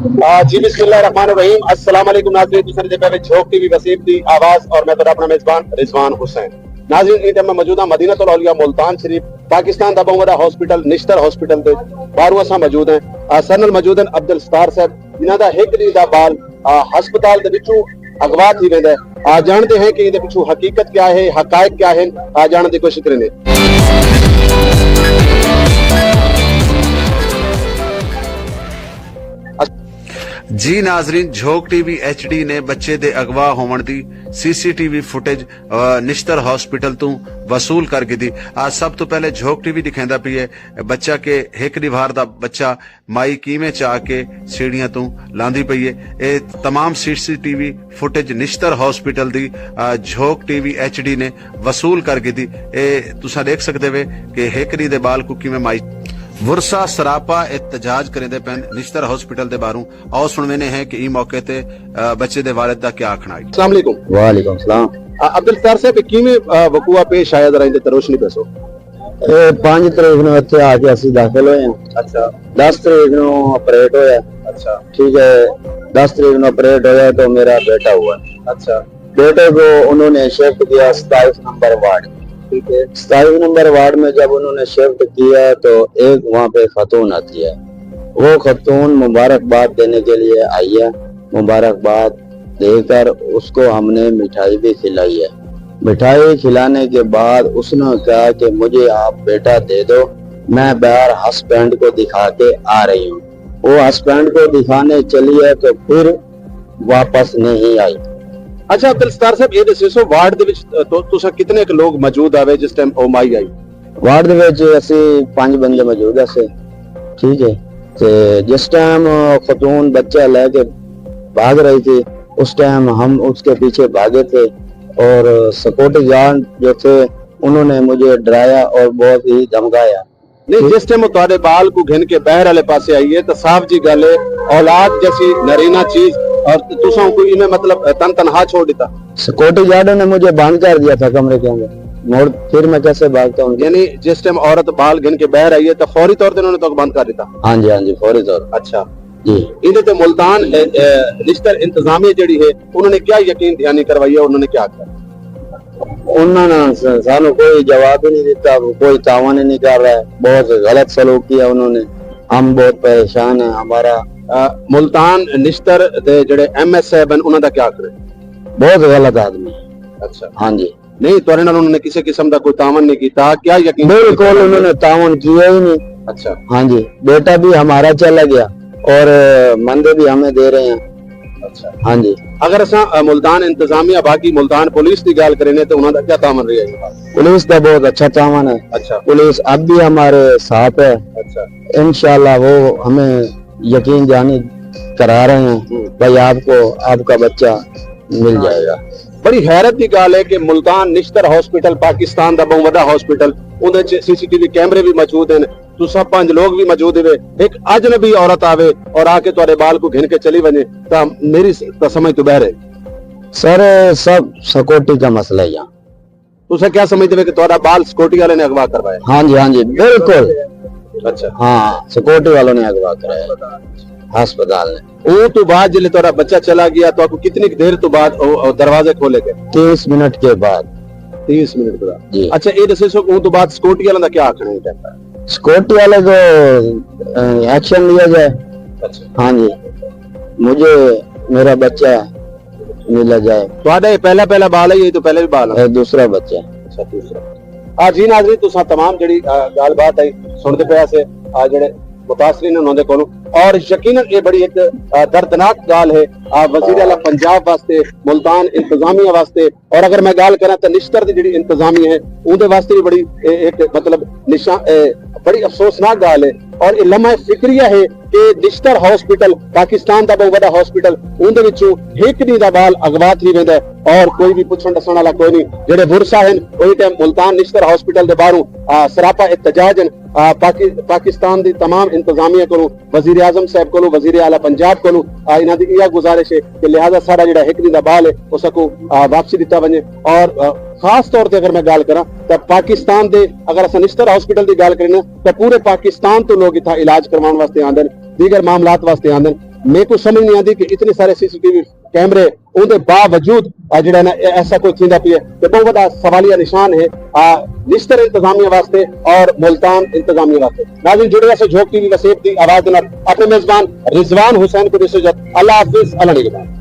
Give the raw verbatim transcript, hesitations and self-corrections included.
آ، جی، بسم اللہ الرحمن الرحیم۔ السلام علیکم ناظرین، تساں دے پے جھوک ٹی وی وسیب دی آواز اور میں تہاڈا اپنا میزبان رضوان حسین۔ ناظرین، ایں ٹائم میں موجود ہاں مدینۃ الاولیاء ملتان شریف، پاکستان دا بہوں وڈا ہاسپٹل نشتر ہاسپٹل دے باہروں اساں موجود ہیں۔ آ، ساڈے نال موجود ہیں عبدالستار صاحب، جنہاں دا ہک ݙینہہ دا بال، آ، ہسپتال دے وچوں اغوا تھی ویندا ہے۔ آ، جانتے ہیں کہ ایندے پچھوں حقیقت کیا ہے، حقائق کیا ہیں، آ، جانݨ دی کوشش کریندے۔ جی ناظرین، جھوک ٹی وی ایچ ڈی نے بچے دے اغوا ہووݨ دی سی سی ٹی وی فوٹیج، آ، نشتر ہاسپٹل توں وصول کر گھدی۔ آ، سب توں پہلے جھوک ٹی وی ݙکھیندا پئی ہے بچہ کہ ہک ݙیوار دا بچہ مائی کیویں چا کے سیڑھیاں توں لاندی پئی ہے۔ اے تمام سی سی ٹی وی فوٹیج نشتر ہاسپٹل دی، آ، جھوک ٹی وی ایچ ڈی نے وصول کر گھدی۔ اے تساں ݙیکھ سڳدے وے کہ ہک ݙینہہ دے بال کوں کیویں مائی ورثہ سراپا احتجاج کریندے پئن نشتر ہاسپٹل دے باہروں۔ آؤ سݨویندے ہیں کہ ایں موقع تے، آ، بچے دے والد دا کیا آکھݨا ہے۔ السلام علیکم۔ وعلیکم السلام۔ آ، عبدالستار صاحب، اے کیویں، آ، وقوع پیش آیا، ذرا ایندے تے روشنی پیسو۔ اے پنج تاریخ نوں اتھے آ کے اسی داخل ہوئے ہیں۔ اچھا۔ دس تاریخ نوں آپریٹ ہویا۔ اچھا۔ ٹھیک ہے، دس تاریخ نوں آپریٹ ہویا تو میرا بیٹا ہوا۔ اچھا۔ بیٹے کو انہوں نے شفٹ کیا ستائیس نمبر وارڈ۔ ٹھیک ہے۔ ستائیس نمبر وارڈ میں جب انہوں نے شفٹ کیا تو ایک وہاں پہ خاتون آتی ہے، وہ خاتون مبارکباد دینے کے لیے آئی ہے۔ مبارکباد دے کر اس کو ہم نے مٹھائی بھی کھلائی ہے۔ مٹھائی کھلانے کے بعد اس نے کہا کہ مجھے آپ بیٹا دے دو، میں باہر ہسبینڈ کو دکھا کے آ رہی ہوں۔ وہ ہسبینڈ کو دکھانے چلی ہے تو پھر واپس نہیں آئی۔ اچھا عبدالستار صاحب، یہ دسو، وارڈ دے وچ تو، تساں کتنے ک لوگ موجود آوے جس ٹائم او مائی آئی؟ وارڈ دے وچ اسی پنج بندے موجود ہسے، ٹھیک ہے۔ تے جس ٹائم خاتون بچہ لے کے بھاگ رہی تھی، اس ٹائم ہم اس کے پیچھے بھاگے تھے اور سیکورٹی گارڈ جو تھے، انہوں نے مجھے ڈرایا اور بہت ہی دھمکایا۔ نہیں، جس ٹائم وہ تہاڈے بال کو گھن کے باہر والے پاسے آئی ہے تو صاف جی گل ہے، اولاد جیسی نرینہ چیز، اور تساں کو ایویں مطلب تن تنہا چھوڑ دیتا۔ سیکورٹی گارڈوں نے مجھے بند کر دیا تھا کمرے کے اندر، مڑ پھر میں کیسے بھاگتا ہوں؟ یعنی جس ٹائم عورت بال گھن کے باہر آئی ہے تو فوری طور تے انہوں نے تو بند کر دیتا؟ ہاں جی، ہاں جی، فوری طور۔ اچھا۔ جی۔ ایندے تے ملتان، اے، اے، نشتر انتظامیہ جڑی ہے، انہوں نے کیا یقین دہانی کروائی ہے، انہوں نے کیا آکھیا؟ انہوں نے س-، سانوں کوئی جواب ہی نہیں دیتا، کوئی تعاون ہی نہیں کر رہا ہے، بہت غلط سلوک کیا انہوں نے، ہم بہت پریشان ہیں۔ ہمارا آ، ملتان نشتر دے جڑے ایم ایس صاحب ہیں، انہاں دا کیا آکھنا ہے؟ بہت غلط آدمی۔ اچھا۔ ہاں جی۔ نہیں، تہاڈے نال انہوں نے کسی قسم دا کوئی تعاون نہیں کیتا، کیا یقین؟ بالکل، انہوں نے تعاون کیا ہی نہیں۔ اچھا۔ ہاں جی، بیٹا بھی ہمارا چلا گیا اور مندے بھی ہمیں دے رہے ہیں۔ اچھا۔ ہاں جی۔ اگر اساں، آ، ملتان انتظامیہ، باقی ملتان پولیس دی گالھ کرینے تے انہاں دا کیا تعاون رہیا ہے؟ پولیس دا بہت اچھا تعاون ہے۔ اچھا۔ پولیس اب بھی ہمارے ساتھ ہے۔ اچھا۔ انشاءاللہ وہ ہمیں یقین دہانی کرا رہے ہیں۔ ہوں۔ بھائی آپ کو آپ کا بچہ مل جائے گا۔ بڑی حیرت دی گالھ ہے کہ ملتان نشتر ہاسپٹل پاکستان دا بہوں وڈا ہاسپٹل، اوندے وچ سی سی ٹی وی کیمرے بھی موجود ہیں، تساں پنج لوگ بھی موجود ہوئے، ایک اجنبی عورت آوے اور آ کے تہاڈے بال کو گھن کے چلی ونجے، تاں میری س-، تاں سمجھ تو باہر ہے۔ سر، سب سیکورٹی کا مسئلہ ہے یہاں۔ تساں کیا سمجھدے ہو کہ تہاڈا بال سیکورٹی والے نے اغوا کروایا؟ ہاں جی، ہاں جی، بالکل۔ اچھا۔ ہاں، سیکورٹی والوں نے اغوا کرایا ہسپتال نے۔ اوں تو بعد جلے تہاڈا بچہ چلا گیا تو آپ کو کتنی دیر تو بعد او، او دروازے کھولے گئے؟ تیس منٹ کے بعد۔ تیس منٹ کے بعد۔ جی۔ اچھا، یہ دسے سو کہ اوں تو بعد سیکورٹی والوں دا کیا آکھنا ہے اس ٹائم؟ سیکورٹی والے کو، اے، ایکشن لیا جائے۔ اچھا۔ ہاں جی، مجھے میرا بچہ ملا جائے۔ تہاڈا یہ پہلا، پہلا بال ہے یا یہ تو پہلے بھی بال ہے؟ اے دوسرا بچہ۔ اچھا، دوسرا۔ آ جی ناظرین، تساں تمام جڑی، آ، گالھ بات ہے سنتے پیا سے، آ، جڑے متاثرین انہاں دے کولوں، اور یقیناً یہ بڑی ایک، آ، دردناک گالھ ہے، آ، وزیر اعلیٰ پنجاب واسطے، ملتان انتظامیہ واسطے، اور اگر میں گالھ کراں تو نشتر دی جڑی انتظامیہ ہے، اون دے واسطے بھی بڑی، اے، ایک مطلب نشان، اے، بڑی افسوسناک گالھ ہے، اور یہ لمحہ فکریہ ہے کہ نشتر ہاسپٹل، پاکستان دا بہت وڈا ہاسپٹل، اون دے وچوں ہک ݙینہہ دا ٻال اغوا تھی ویندا ہے اور کوئی بھی پچھݨ ݙسݨ والا کوئی نہیں۔ جڑے ورثا ہن، اوہی ٹائم ملتان نشتر ہاسپٹل دے باہروں، آ، سراپا احتجاج ہن۔ آ، پاکی-، پاکستان دی تمام انتظامیہ کولوں، وزیر اعظم صاحب کولوں، وزیر اعلیٰ پنجاب کولوں، آ، انہاں دی ایہا گزارش ہے کہ لہذا ساݙا جڑا ہک ݙینہہ دا ٻال ہے، اس کوں، آ، واپسی ݙتا ونڄے۔ اور، آ، خاص طور تے اگر میں ڳالھ کراں تاں پاکستان دے، اگر اساں نشتر ہاسپٹل دی ڳالھ کریں نا، تاں پورے پاکستان توں لوگ اتھاں علاج کرواݨ واسطے آندے ہن، دیگر معاملات واسطے آندے ہن۔ میکوں سمجھ نہیں آندی کہ اتنے سارے سی سی ٹی وی کیمرے اوندے باوجود آ جڑا نا ایسا کوئی تھیندا پیا تے بہت وڈا سوالیہ نشان ہے آ نشتر انتظامیہ واسطے اور ملتان انتظامیہ واسطے۔ ناظرین جڑے اسے جھوک ٹی وی وسیب دی آواز دے نال اپنے میزبان رضوان حسین کو دیسو جت۔ اللہ حافظ، اللہ نگہبان۔